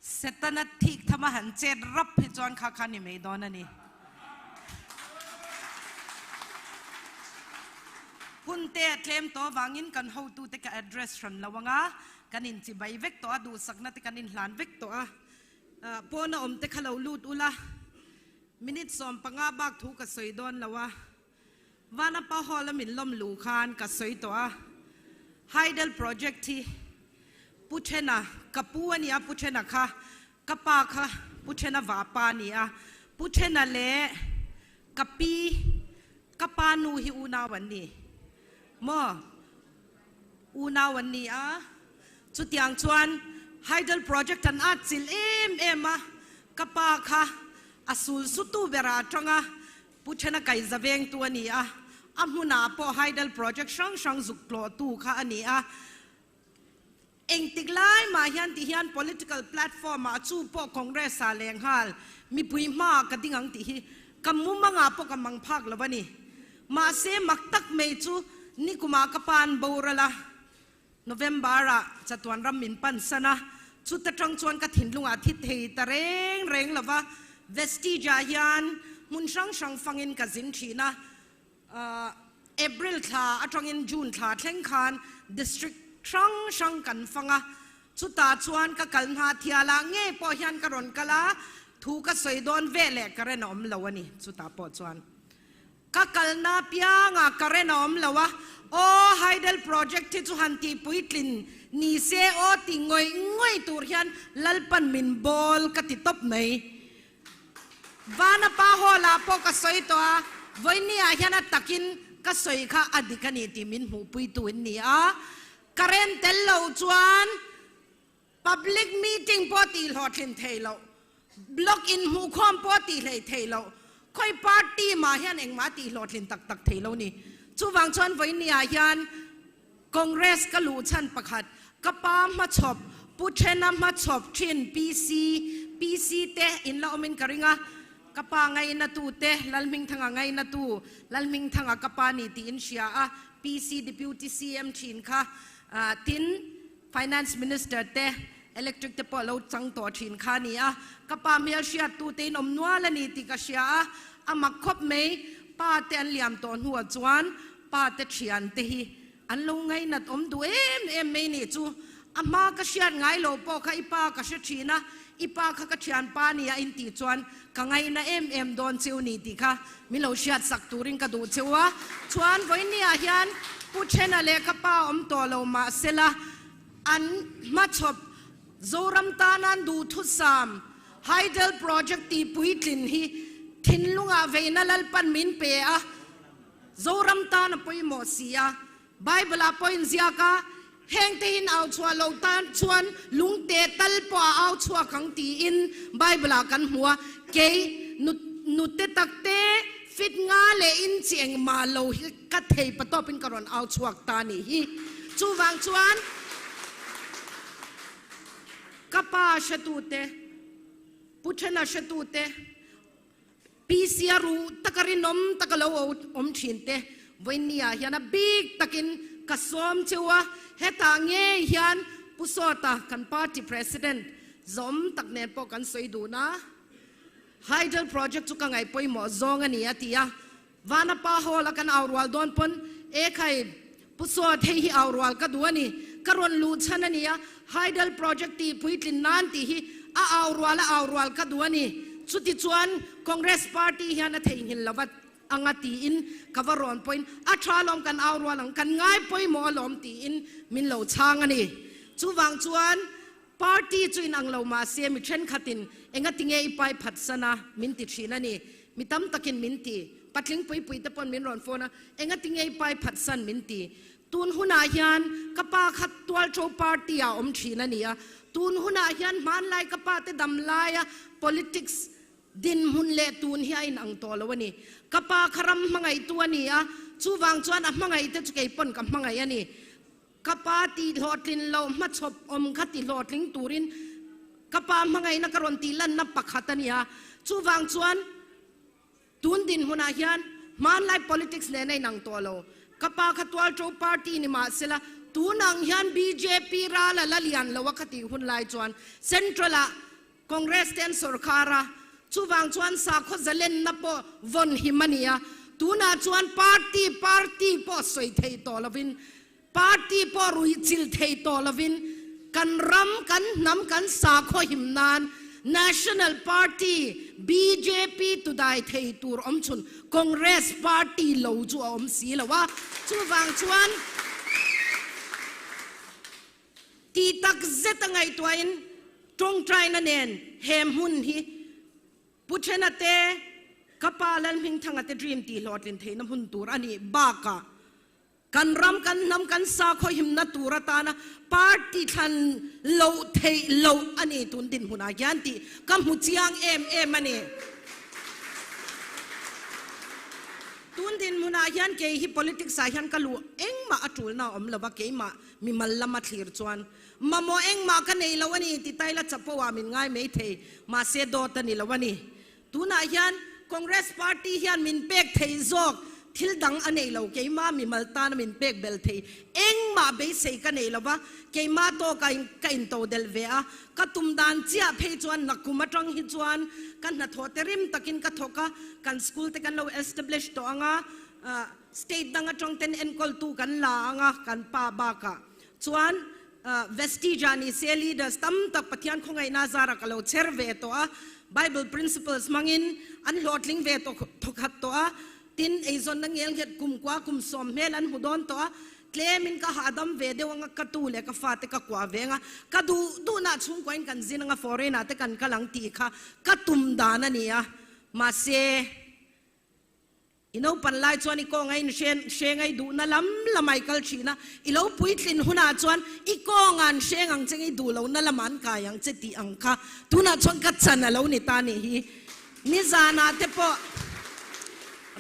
Setana thik thama han chet rap hi chuan kha kha ni mai dawn a ni. Hun te a tlem tawh avangin kan hotute ka address hran lo anga, kan inchibai vek tawh a, duhsakna te kan inhlan vek tawh a. Pawna awm te kha lo lut ula, minute 15 bak thu ka sawi dawn lo a. Vanapa Hall a min lawm luh khan ka sawi tawh a, Hydel Project hi Pu Thena, ka pu a nia Pu Thena kha, ka pa kha Pu Thena vapa a ni a, Pu Thena leh ka pi, ka pa nu hi unau an ni maw? Unau an ni a, chutiang chuan Hydel Project an atchilh em em a, ka pa kha a sul sutu berah a tang a, Pu Thena Kaiza vengtu a ni a, a hmunah pawh Hydel Project hrang hrang zuk tlawhtu kha a ni a. Engtik lai mah hian ti hian political platform ah chu pawh Congress ah leh nghal mipui hmaah ka ding ang tih hi ka mumangah pawh ka mang phak lo a ni. Mahse mak tak mai chu nikumah ka pan boral a, November ah chatuan ram min pan san a, chuta tang chuan ka thinlungah thi thei ta reng reng lo va, Vestige ah hian hmun hrang hrang fangin ka zin thin a, April thla atangin June thla thleng khan district hrang hrang kan fang a, chutah chuan ka kal hna thialah ngei pawh hian ka rawn kal a, thu ka sawi dawn ve leh current a awm lo a ni chutah pawh chuan. Ka kalna piangah current a awm lo a, aw Hydel project hi chu han tih puitlin ni se aw ti ngawih ngawih tur hian Lalpan min bawl ka ti tawp mai. Vanapa Hall ah pawh ka sawi tawh a, vawiini ah hian a takin ka sawi kha a dik a ni tih min hmuhpuitu in ni a, current tel lo chuan Public meeting pawh tih hlawhtlin thei loh, block inhmuhkhawm pawh tih hlei thei loh, khawi party mah hian engmah tih hlawhtlin tak tak thei lo ni. Chuvang chuan vawinia hian Congress ka luh chhan pakhat, ka pa hmachhawp, Pu Thena hmachhawp thin PC, PC te in la awmin ka ring a, ka pa ngainatu te, Lalhmingthanga ngainatu, Lalhmingthanga ka pa ni tiin hria a, PC Deputy CM thin kha, tin, Finance Minister te, Electric te pawh lo chang tawh thin kha a ni a, ka pa hmel hriat tu te in awm nual a ni tih ka hria a, a mak khawp mai, pa te an liam tawh hnuah chuan pa te thian te hi an lo ngainat awm duh em em mai nih chu, a hma ka hriat ngai lo pawh kha i pa ka hre thin a, i pa kha ka thianpa a ni a in tih chuan ka ngaina em em dawn cheu ni tih kha Min lo hriat sak turin ka duh cheu a, chuan vawinia hian Pu Thena leh ka pa awm tawh lo mahsela an hmachhawp Zoram tana duhthusam Hydel Project tih puitlin hi thinlungah veina Lalpan min pe a, Zoram tan a pawimawh si a. Bible ah pawh inziak a, hengte hin au chhuah lo tan chuan lungte tal pawh a au chhuak ang tiin Bible ah kan hmu a, kei nu nute takte fit nga leh in chi engmah lo hi ka thei patawp in ka rawn au chhuak ta nih hi. Chuvang chuan ka pa hretute, Pu Thena hretute, PC a ruh taka rinawm taka lo awm thin te vawinia hian a bik takin ka sawm cheu a, hetah ngei hian Pu Sawta kan party president zawm tak nen pawh kan sawi dun a, Hydel project chu ka ngaih pawimawh zawng a ni a ti a, Vanapa Hall a kan au rual dawn pawn e khai Pu Sawt hei hi au rual ka duh a ni, ka rawn luh chhan a ni a, Hydel project tih puitlin nan tih hi a au rual a au rual ka duh a ni, chuti chuan Congress party hian a theihnghilh lo va anga tiin ka va rawn pawhin a tha alawm kan au rual ang, kan ngai pawimawh alawm tiin min lo chhang a ni. Chuvang chuan party chu inang lo mahse mi thenkhatin engatinge i pai phatsan a min ti thin a ni, mi tam takin min ti. Patling pui pui te pawn min rawn phone a, enga tinge i pai phatsan min ti. Tun hunah hian ka pa kha Tualtho party ah awm thin a ni a, tun hunah hian hmanlai ka pa te dam laia politics dinhmun leh tun hi a inang tawh lo a ni. Ka pa kha ram hmangaihtu a ni a, chuvang chuan a hmangaih te chu kei pawn ka hmangaih a ni. Ka pa tih hlawhtlin loh hmachhawp awm kha ti hlawhtling turin ka pa hmangaihna ka rawn tih lanna pakhat a ni a, chuvang chuan Tun dinhmunah hian hmanlai politics nen a inang tawh lo. Ka pa kha Tualṭo party ni mahsela tun ang hian bjp ral a la lian lo a kha tih hun lai chuan Central-ah. Congress te an sawrkhar a, chuvang chuan sakhaw zalenna pawh vawn him a ni a, tunah chuan party party pawh sawi thei tawh lovin, party pawh ruih chilh thei tawh lovin kan ram, kan hnam, kan sakhaw him nan National Party bjp tudai thei tur awm chhun Congress party lo chu a awm si lo a, chuvang chuan Tih tak zet a ngaihtuahin tawngtaina nen he hmun hi Pu Thena te, ka pa Lalhmingthanga te dream tih hlawhtlin theihna hmun tur a nih bakah kan ram, kan hnam, kan sakhaw himna tur atana party thlan loh theih loh a ni tun dinhmunah hian tih ka hmu chiang em em a ni. Tun dinhmunah hian kei hi politics ah hian ka luh engmah a tulna a awm lova keimah Mimal lama thlir chuan, Mamawh engmah ka nei lo a ni ti taila chapo ah min ngai mai thei, mahse dawt a ni lo a ni. Tunah hian Congress party hian min pek thei zawk thil dang a nei lo, keimah mimal tana min pek bel thei engmah beisei ka nei lo va, keimah tawkah ka intodelh ve a, ka tum dan chiah phei chuan nakum atang hi chuan ka hnathawh te rim takin ka thawk a, kan school te kan lo establish tawh ang a, State dang atang ten enkawltu kan la ang a, kan pa bakah chuan Vestige ah ni se leaders tam tak Pathian khawngaihna zarah ka lo chher ve tawh a, Bible principles hmangin an hlawhtling ve tawh thawkhat tawh a, tin eizawnna ngelnghet kum kua kum sawm hmel an hmu dawn tawh a, tlemin ka hahdam ve deuh ang a, ka tu leh ka fate ka kuah ve ang a, ka duh duhnah chhungkuain kan zin ang a, foreign ah te kan kal ang tih kha ka tum dan a ni a, mahse. I naupan lai chuan i kawnga in hreng a i duhna lam lamah i kal thin a, i lo puitlin hunah chuan i kawnga an hreng ang che nge i duh lohna lamah an kai ang che tih ang kha tunah chuan ka chan a lo ni ta nih hi. Nizanah te pawh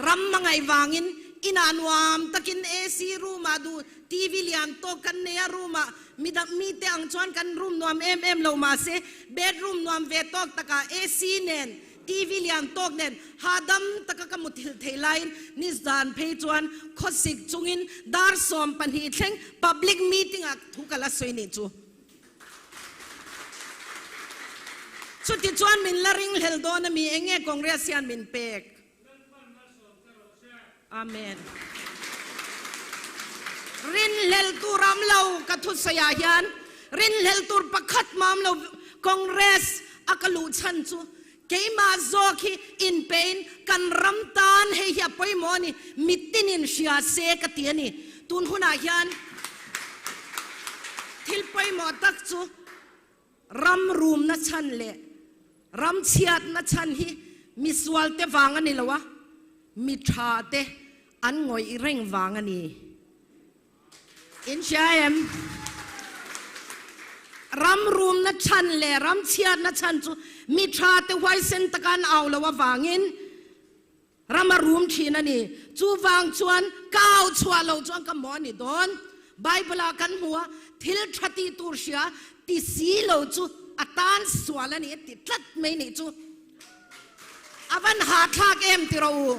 ram hmangaih vangin inah nuam takin AC room-ah duh TV lian tawk kan nei a, room-ah midang mite ang chuan kan room nuam em em lo mahse bedroom nuam ve tawk takah AC nen TV lian tawk nen hahdam taka ka muthilh theih laiin nizan phei chuan khawsik chungin dar 12 thleng public meeting ah thu ka la sawi nih chu. Chuti chuan min la ringhlel dawn a mi eng nge Congress hian min pek? Amen. Rinhlel tur am lo ka thusawi ah hian rinhlel tur pakhat mam lo Congress a ka luh chhan chu keimah zawk hi inpein kan ram tan hei hi a pawimawh a ni mitinin hria se ka ti a ni. Tun hunah hian thil pawimawh tak chu Ram rumna chhan leh ram chhiatna chhan hi misualte vang a ni lo a, mi thate an ngawih reng vang a ni. In hria em? Ram rumna chhan leh ram chhiatna chhan chu mi thate huaisen taka an au loh avangin Ram a rum thin a ni. Chuvang chuan ka au chhuah lo chuan ka maw a ni dawn. Bible ah kan hmu a, thil tha tih tur hria ti si lo chu a tan sual a ni a ti tlat mai nih chu. A van hahthlak em ti rawh u.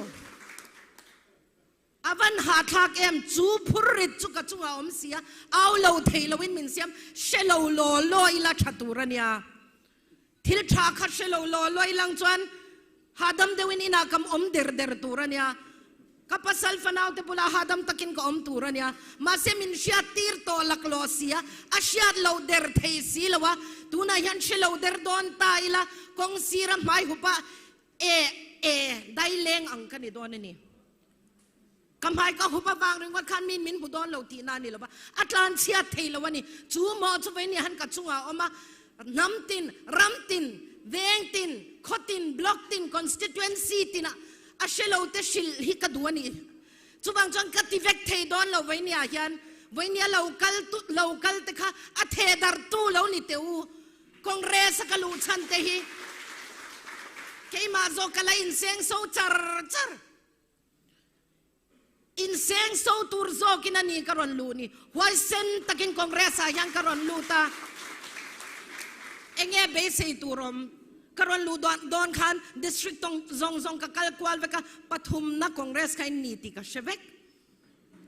A van hahthlak em, chu phur rit chu ka chungah a awm si a, au lo thei loin min siam, hre lo law law ila tha tur a nia. Thil tha kha hre lo law law ilang chuan hahdam deuhin inah kam awm der der tur a nia. Ka pasal fanau te bulah hahdam takin ka awm tur a nia. Mahse min hriat tir tawh lak law si a, a hriat lo der thei si lo a, tunah hian hre lo der dawn ta ila kawng sira hmai hup ah e e dai leng ang ka ni dawn a ni. Ka hmai ka hup avang ringawt khan min min hmu dawn lo tihna a ni lo va, a tlan chhiat thei lo a ni. Chu maw chu vei ni han ka chungah a awm a, hnam tin, ram tin, veng tin, khaw tin, block tin, constituency tinah a hre lo te hrilh hi ka duh a ni. Chuvang chuan ka ti vek thei dawn lo vei niah hian, vei nia lo kal tu lo kal te kha a theh darh tu lo ni teh u. Congress a ka luh chhan te hi keimah zawk ka la inseng so char char. Inseng so tur zawkin a ni ka rawn luh ni. Huaisen takin Congress ah hian ka rawn lut a. Enge beisei tur awm? Ka rawn luh dawn khan district tawng zawng zawng ka kal kual vek a, pathumna Congress kha in ni tih ka hre vek.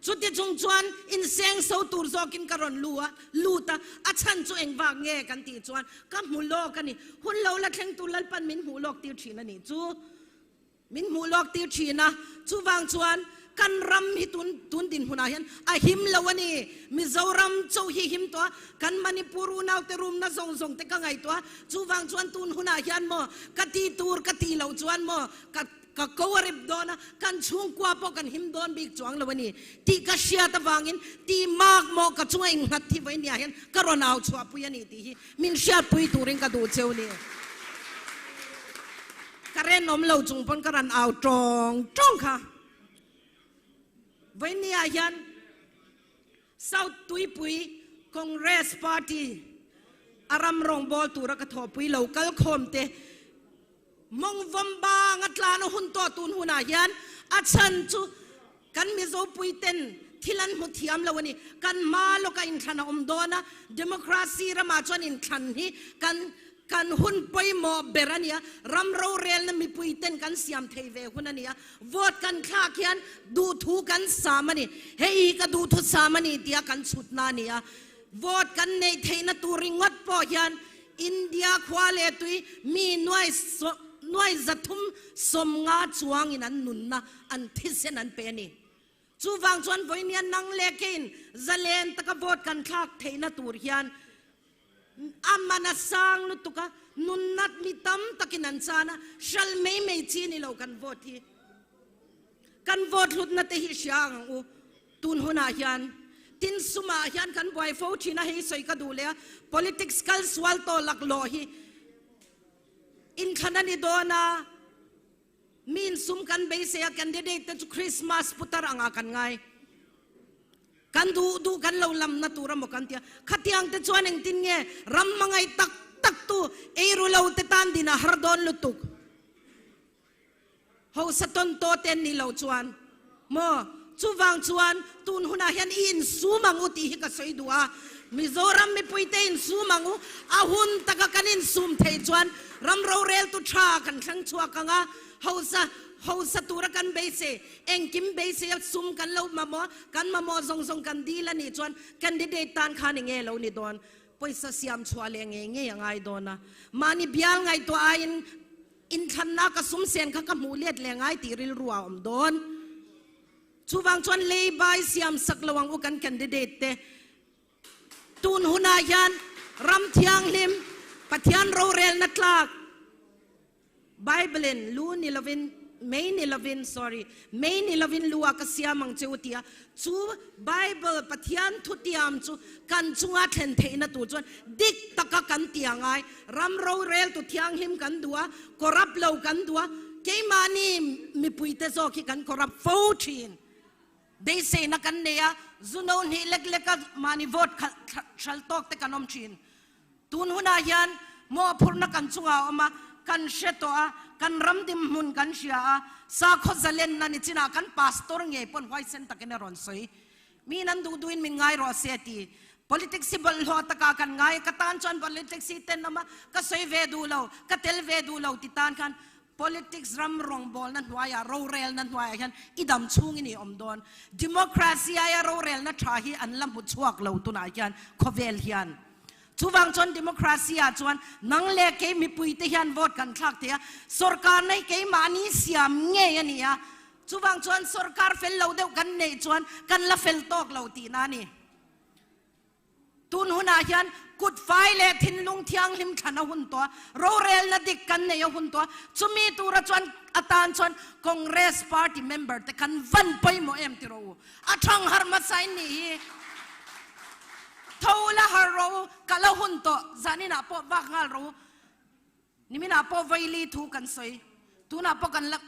Chuti chung chuan inseng so tur zawkin ka rawn lu a, lut a, a chhan chu engvak nge kan tih chuan ka hmu lawk a ni. Hun lo la thleng tur Lalpan min hmuh lawk tir thin a nih chu. Min hmuh lawk tir thin a, chuvang chuan kan ram hi tun tun dinhmunah hian a him lo a ni. Mizoram chauh hi him tawh a, kan Manipur unaute rumna zawng zawng te ka ngaihtuah a, chuvang chuan tun hunah hian maw ka ti tur ka ti loh chuan maw ka ka ko a rip dawn a, kan chhungkua pawh kan him dawn bik chuang lo a ni tih ka hriat avangin ti mak maw ka chunga innghat hi vawinia hian ka rawn au chhuahpui a ni tih hi min hriatpui turin ka duh cheu ni. Ka renawm lo chung pawn ka rawn au tawng tawng kha. Vawinia hian South Tuipui Congress Party a ram rawngbâwl tura ka thawhpui lo kal khawm te mawng vawm bang a tlan a hun tawh tun hunah hian a chhan chu kan Mizopui ten thil an hmu thiam lo a ni. Kan hma lawka inthlan a awm dawn a, democracy ramah chuan inthlan hi kan kan hun pawimawh ber a ni a, ram rorelna mipui ten kan siam thei ve hun a ni a, vote kan thlak hian duhthu kan sam a ni, hei hi ka duhthu sam a ni tia kan chhutna a ni a, vote kan neih theihna tur ringawt pawh hian India khua leh tui mi nuai nuai 350 chuangin an nunna an thisen an pe a ni. Chuvang chuan vawinia nang leh keiin zalen taka vote kan thlak theihna tur hian a man a sang lutuk a, nunnat mi tam takin an chan a, hral mai mai chi ni lo kan vote hi. Kan vote hlutna te hi hria ang u. Tun hunah hian tin sumah hian kan buai fo thin a, hei sawi ka duh leh a, politics kal sual tawh laklawh hi inthlan a ni dawn a, Mi insum kan beisei a, candidate te chu Christmas putar angah kan ngai. Kan duh duh kan lo lamna tur a maw kan tia. Khatiang te chuan engtin nge ram hmangaih tak tak tu eiru lo te tan din a har dawn lutuk. Hausa tawn taw te an nih loh chuan maw? Chuvang chuan tun hunah hian i insum ang u tih hi ka sawi duh a. Mizoram mipuite insum ang u, a hun taka kan insum theih chuan ram roreltu tha kan thleng chhuak ang a, hausa hausa tura kan beisei, engkim beisei a sum kan lo mamawh a, kan mamawh zawng zawng kan dil a nih chuan candidate tan khan eng nge lo ni dawn? Pawisa siam chhuah leh ngei ngei a ngai dawn a. Mahni bial ngaihtuah aiin Inthlanna ka sum sen kha ka hmuh let leh ngai tih rilru a awm dawn. Chuvang chuan leibai siam sak lo ang u kan candidate te. Tun hunah hian ram thianghlim, Pathian rorelna tlak, Bible in lu ni lovin, mei ni lovin, sorry, mei ni lovin lu ah ka siam ang che u tia, chu Bible Pathian thutiam chu kan chunga thlen theihna tur chuan dik taka kan ti a ngai. Ram roreltu thianghlim kan duh a, corrupt lo kan duh a, keimahni mipuite zawk hi kan corrupt fo thin. Beiseina kan nei a, zu no hnih lek leka mahni vote khalh hral tawk te kan awm thin. Tun hunah hian mawhphurhna kan chungah a awm a, kan hre tawh a, kan ram dinhmun kan hria a, sakhaw zalenna ni chinah kan pastor ngei pawn huaisen takin a rawn sawi. Miin an duh duhin min ngai rawh se ti. Politics hi bawlhhlawh takah kan ngai a, ka tan chuan politics hi tenawm a, ka sawi ve duh lo, ka tel ve duh lo ti tan khan politics ram rawngbawlna hnuaiah, rorelna hnuaiah hian i dam chhungin i awm dawn. Democracy aia rorelna tha hi an la hmu chhuak lo tunah hian khawvel hian. Chuvang chuan democracy ah chuan nang leh kei mipui te hian vote kan thlak thei a, sorkarna hi keimahni siam ngei a ni a, chuvang chuan sorkar fel lo deuh kan neih chuan kan la fel tawk lo tihna a ni. Tun hunah hian kut fai leh thinlung thianghlim thlan a hun tawh a, rorelna dik kan nei a hun tawh a, chumi tura chuan atan chuan Congress party member te kan van pawimawh em ti rawh u. A thang har hmasa in nih hi. Tho la har rawh u, ka la hun tawh, zaninah pawh vak nghal rawh u. Niminah pawh vaili thu kan sawi, tunah pawh kan la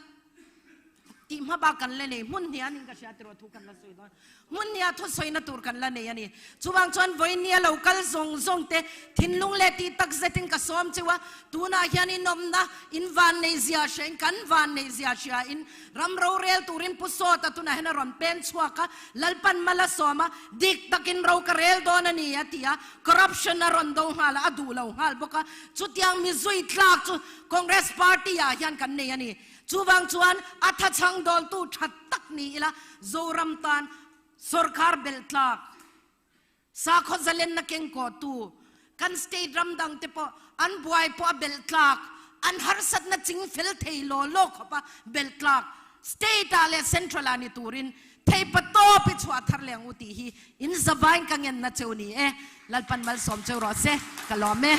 tih hma bak kan la nei, hmun hnih anin ka hria tiraw thu kan la sawi dawn. Hmun hniha thu sawina tur kan la nei a ni. Chuvang chuan vawinia lo kal zawng zawng te thinlung leh tih tak zetin ka sawm cheu a, tunah hian in awmna in van nei zia hria in kan van nei zia hria in ram rorel turin Pu Sawta tunah hian a rawn pen chhuak a, Lalpan mal a sawm a, dik takin ro ka rel dawn a ni a ti a, corruption a rawn do nghal a, a duh lo nghal bawk a, chutiang mi zui tlak chu Congress party ah hian kan nei a ni. Chuvang chuan a thachhang dawltu tha tak ni ila Zoram tan. Sorkar belh tlak, sakhaw zalenna kengkawhtu, kan state ram dangte pawh an buai pawh a belh tlak, an harsatna ching fel thei law law khawp a belh tlak state ah leh central ah ni turin theipa tawp i chhuah thar leh ang u tih hi in zavain ka ngenna cheu ni e. Lalpan malsawm cheu rawh se, ka lawm e.